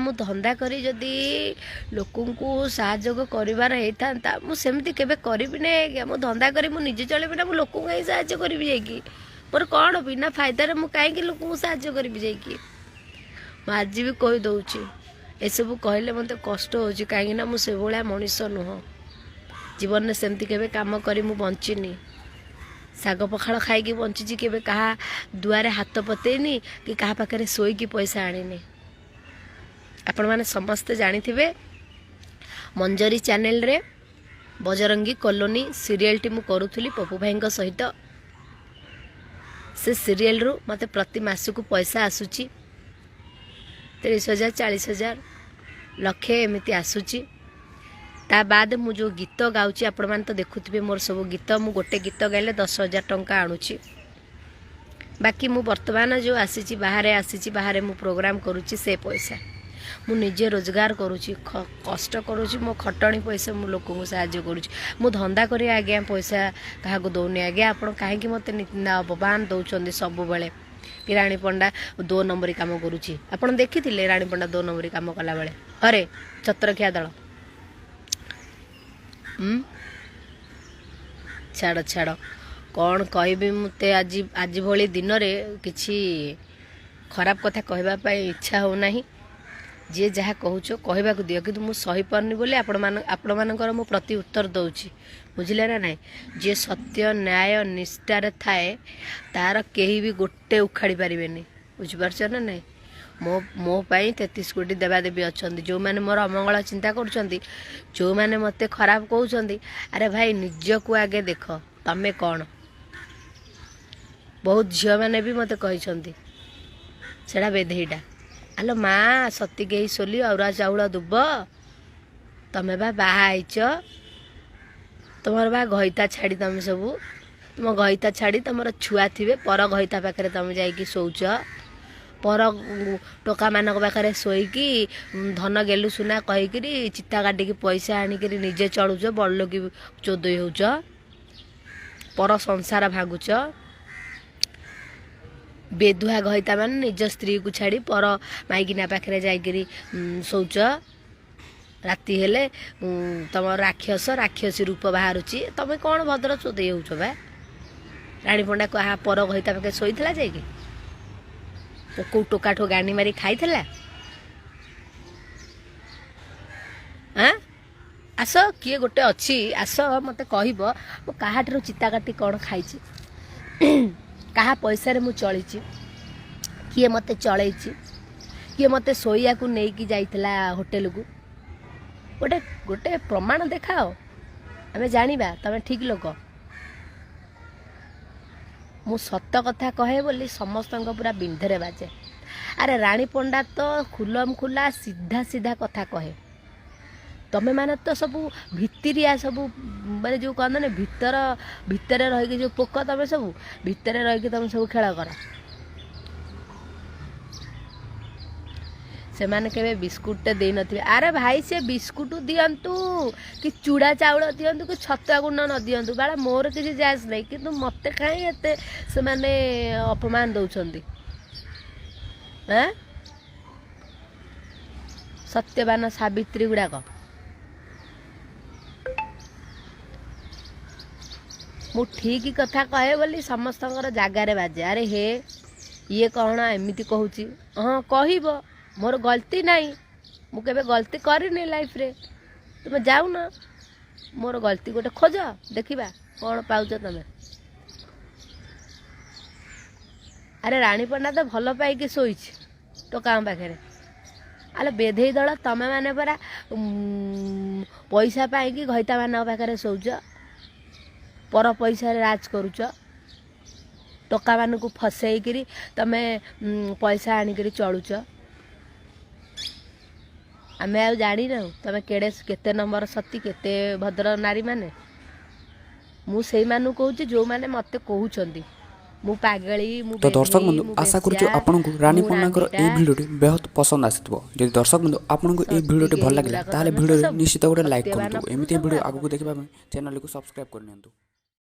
ମୁଁ ଧନ୍ଦା କରି ଯଦି ଲୋକଙ୍କୁ ସାହାଯ୍ୟ କରିବାର ହେଇଥାନ୍ତା, ମୁଁ ସେମିତି କେବେ କରିବି ନାହିଁ ଆଜ୍ଞା। ମୁଁ ଧନ୍ଦା କରି ମୁଁ ନିଜେ ଚଳିବି ନା, ମୁଁ ଲୋକଙ୍କୁ କାହିଁ ସାହାଯ୍ୟ କରିବି ଯାଇକି? ମୋର କ'ଣ ବିନା ଫାଇଦାରେ ମୁଁ କାହିଁକି ଲୋକଙ୍କୁ ସାହାଯ୍ୟ କରିବି ଯାଇକି? ମୁଁ ଆଜି ବି କହିଦେଉଛି, ଏସବୁ କହିଲେ ମୋତେ କଷ୍ଟ ହେଉଛି, କାହିଁକିନା ମୁଁ ସେଭଳିଆ ମଣିଷ ନୁହଁ। ଜୀବନରେ ସେମିତି କେବେ କାମ କରି ମୁଁ ବଞ୍ଚିନି। ଶାଗ ପଖାଳ ଖାଇକି ବଞ୍ଚିଛି। କେବେ କାହା ଦୁଆରେ ହାତ ପତେଇନି କି କାହା ପାଖରେ ଶୋଇକି ପଇସା ଆଣିନି। ଆପଣମାନେ ସମସ୍ତେ ଜାଣିଥିବେ, ମଞ୍ଜରୀ ଚ୍ୟାନେଲରେ ବଜରଙ୍ଗୀ କଲୋନୀ ସିରିଏଲଟି ମୁଁ କରୁଥିଲି ପପୁ ଭାଇଙ୍କ ସହିତ। ସେ ସିରିଏଲରୁ ମୋତେ ପ୍ରତି ମାସକୁ ପଇସା ଆସୁଛି, 30,000, 40,000, ଲକ୍ଷେ ଏମିତି ଆସୁଛି। ତା ବାଦ ମୁଁ ଯେଉଁ ଗୀତ ଗାଉଛି, ଆପଣମାନେ ତ ଦେଖୁଥିବେ ମୋର ସବୁ ଗୀତ। ମୁଁ ଗୋଟେ ଗୀତ ଗାଇଲେ 10,000 ଟଙ୍କା ଆଣୁଛି। ବାକି ମୁଁ ବର୍ତ୍ତମାନ ଯେଉଁ ଆସିଛି ବାହାରେ, ଆସିଛି ବାହାରେ ମୁଁ ପ୍ରୋଗ୍ରାମ୍ କରୁଛି, ସେ ପଇସା ମୁଁ ନିଜେ ରୋଜଗାର କରୁଛି, କଷ୍ଟ କରୁଛି। ମୋ ଖଟଣି ପଇସା ମୁଁ ଲୋକଙ୍କୁ ସାହାଯ୍ୟ କରୁଛି। ମୁଁ ଧନ୍ଦା କରି ଆଜ୍ଞା ପଇସା କାହାକୁ ଦେଉନି ଆଜ୍ଞା। ଆପଣ କାହିଁକି ମୋତେ ନିନ୍ଦା ଅପମାନ ଦେଉଛନ୍ତି ସବୁବେଳେ କି ରାଣୀ ପଣ୍ଡା ଦୋ ନମ୍ବରୀ କାମ କରୁଛି? ଆପଣ ଦେଖିଥିଲେ ରାଣୀ ପଣ୍ଡା ଦୋ ନମ୍ବରୀ କାମ କଲାବେଳେ? ଅରେ ଛତ୍ରଖିଆ ଦଳ, ଛାଡ଼ ଛାଡ଼, କ'ଣ କହିବି? ମୋତେ ଆଜି ଆଜି ଭଳି ଦିନରେ କିଛି ଖରାପ କଥା କହିବା ପାଇଁ ଇଚ୍ଛା ହେଉନାହିଁ। ଯିଏ ଯାହା କହୁଛ କହିବାକୁ ଦିଅ, କିନ୍ତୁ ମୁଁ ସହିପାରୁନି ବୋଲି ଆପଣମାନଙ୍କର ମୁଁ ପ୍ରତି ଉତ୍ତର ଦେଉଛି, ବୁଝିଲେ ନା ନାହିଁ? ଯିଏ ସତ୍ୟ, ନ୍ୟାୟ, ନିଷ୍ଠାରେ ଥାଏ, ତାର କେହି ବି ଗୋଟେ ଉଖାଡ଼ି ପାରିବେନି, ବୁଝିପାରୁଛ ନା ନାହିଁ? ମୋ ମୋ ପାଇଁ 33 କୋଟି ଦେବାଦେବୀ ଅଛନ୍ତି। ଯେଉଁମାନେ ମୋର ଅମଙ୍ଗଳ ଚିନ୍ତା କରୁଛନ୍ତି, ଯେଉଁମାନେ ମୋତେ ଖରାପ କହୁଛନ୍ତି, ଆରେ ଭାଇ, ନିଜକୁ ଆଗେ ଦେଖ ତମେ କ'ଣ। ବହୁତ ଝିଅମାନେ ବି ମୋତେ କହିଛନ୍ତି ସେଇଟା ବେଧେଇଟା। ଆଲୋ ମା, ସତୀ କେହି ସୋଲି ଅରୁଆ ଚାଉଳ ଦୁବ? ତମେ ବା ବାହା ହେଇଛ, ତମର ବା ଘଇତା ଛାଡ଼ି, ତମେ ସବୁ ତୁମ ଘଇତା ଛାଡ଼ି, ତମର ଛୁଆ ଥିବେ, ପର ଘଇତା ପାଖରେ ତମେ ଯାଇକି ଶୋଉଛ। ପର ଟୋକାମାନଙ୍କ ପାଖରେ ଶୋଇକି ଧନ ଗେଲୁ ସୁନା କହିକିରି ଚିତା କାଟିକି ପଇସା ଆଣିକିରି ନିଜେ ଚଳୁଛ, ବଡ଼ଲୋକି ଚୋଦେଇ ହେଉଛ, ପର ସଂସାର ଭାଙ୍ଗୁଛ। ବେଧୁଆ ଘଇତା ମାନେ ନିଜ ସ୍ତ୍ରୀକୁ ଛାଡ଼ି ପର ମାଇକିନା ପାଖରେ ଯାଇକିରି ଶୋଉଛ। ରାତି ହେଲେ ତମ ରାକ୍ଷସ ରାକ୍ଷସୀ ରୂପ ବାହାରୁଛି। ତମେ କ'ଣ ଭଦ୍ର ଚୋଦେଇ ହେଉଛ ବା? ରାଣୀ ପଣ୍ଡା କାହା ପର ଘଇତା ପାଖରେ ଶୋଇଥିଲା ଯାଇକି? କେଉଁ ଟୋକାଠୁ ଗାଣ୍ଡି ମାରି ଖାଇଥିଲା? ଆଁ ଆସ, କିଏ ଗୋଟେ ଅଛି, ଆସ ମୋତେ କହିବ ମୁଁ କାହାଠାରୁ ଚିତା କାଟି କ'ଣ ଖାଇଛି, କାହା ପଇସାରେ ମୁଁ ଚଳିଛି, କିଏ ମୋତେ ଚଳେଇଛି, କିଏ ମୋତେ ଶୋଇବାକୁ ନେଇକି ଯାଇଥିଲା ହୋଟେଲକୁ। ଗୋଟେ ଗୋଟେ ପ୍ରମାଣ ଦେଖାଅ, ଆମେ ଜାଣିବା ତମେ ଠିକ୍ ଲୋକ। ମୁଁ ସତ କଥା କହେ ବୋଲି ସମସ୍ତଙ୍କ ପୁରା ବିନ୍ଧରେ ବାଜେ। ଆରେ ରାଣୀ ପଣ୍ଡା ତ ଖୁଲମ ଖୁଲା ସିଧା ସିଧା କଥା କହେ। ତମେମାନେ ତ ସବୁ ଭିତିରିଆ ସବୁ, ମାନେ ଯେଉଁ କହନ୍ତି ଭିତର ଭିତରେ ରହିକି ଯେଉଁ ପୋକ, ତମେ ସବୁ ଭିତରେ ରହିକି ତମେ ସବୁ ଖେଳ କର। ସେମାନେ କେବେ ବିସ୍କୁଟଟେ ଦେଇନଥିବେ। ଆରେ ଭାଇ, ସେ ବିସ୍କୁଟ ଦିଅନ୍ତୁ କି ଚୁଡ଼ା ଚାଉଳ ଦିଅନ୍ତୁ କି ଛତୁଆ ଗୁଣ୍ଡ ନ ଦିଅନ୍ତୁ ବାଳା, ମୋର କିଛି ଯାସ୍ ନାହିଁ। କିନ୍ତୁ ମୋତେ କାହିଁ ଏତେ ସେମାନେ ଅପମାନ ଦେଉଛନ୍ତି? ଆଁ ସତ୍ୟବାନ ସାବିତ୍ରୀ ଗୁଡ଼ାକ, ମୁଁ ଠିକ୍ କଥା କହେ ବୋଲି ସମସ୍ତଙ୍କର ଜାଗାରେ ବାଜେ। ଆରେ ହେ, ଇଏ କ'ଣ ଏମିତି କହୁଛି? ହଁ, କହିବ, ମୋର ଗଲତି ନାହିଁ। ମୁଁ କେବେ ଗଲତି କରିନି ଲାଇଫ୍ରେ। ତୁମେ ଯାଉନ, ମୋର ଗଲତି ଗୋଟେ ଖୋଜ, ଦେଖିବା କ'ଣ ପାଉଛ ତମେ। ଆରେ ରାଣୀ ପଣ୍ଡା ତ ଭଲ ପାଇକି ଶୋଇଛି ଟୋକାଙ୍କ ପାଖରେ। ଆଲୋ ବେଧେଇ ଦଳ, ତମେମାନେ ପରା ପଇସା ପାଇକି ଘଇତାମାନଙ୍କ ପାଖରେ ଶୋଉଛ, ପର ପଇସାରେ ରାଜ କରୁଛ, ଟୋକାମାନଙ୍କୁ ଫସେଇକିରି ତମେ ପଇସା ଆଣିକିରି ଚଳୁଛ। ଆମେ ଆଉ ଜାଣିନାହୁଁ ତମେ କେଡ଼େ କେତେ ନମ୍ବର ସତୀ, କେତେ ଭଦ୍ର ନାରୀମାନେ। ମୁଁ ସେଇମାନଙ୍କୁ କହୁଛି ଯେଉଁମାନେ ମୋତେ କହୁଛନ୍ତି ମୁଁ ପାଗଳି, ମୁଁ ତ ଦର୍ଶକ ବେଧେଇ, ବନ୍ଧୁ, ମୁଁ ଆଶା କରୁଛୁ ବେଶ୍ୟା, ଆପଣଙ୍କୁ ରାନୀ ମୁଁ ପଣ୍ଡାଙ୍କର ରାଣ୍ଡିଟା। ଏହି ଭିଡ଼ିଓଟି ବେହଦ ପସନ୍ଦ ଆସିଥିବ। ଯଦି ଦର୍ଶକ ବନ୍ଧୁ, ଆପଣଙ୍କୁ ଏହି ସତୀ ଭିଡ଼ିଓଟି ଭଲ ଗେହୀ ଲାଗିଲା, ଗୁଡ଼ାକ ତାହେଲେ ତମେ ତ ଭିଡ଼ିଓରେ ସବୁ ନିଶ୍ଚିତ ଗୋଟେ ଲାଇକ୍ ସତ୍ୟବାନ କରନ୍ତୁ। ଏମିତି ପୁରୁଷ ଭିଡ଼ିଓ ଗୁଡ଼ାକ ଆଗକୁ ଦେଖିବା ପାଇଁ ଚ୍ୟାନେଲକୁ ସବସ୍କ୍ରାଇବ୍ କରିନିଅନ୍ତୁ।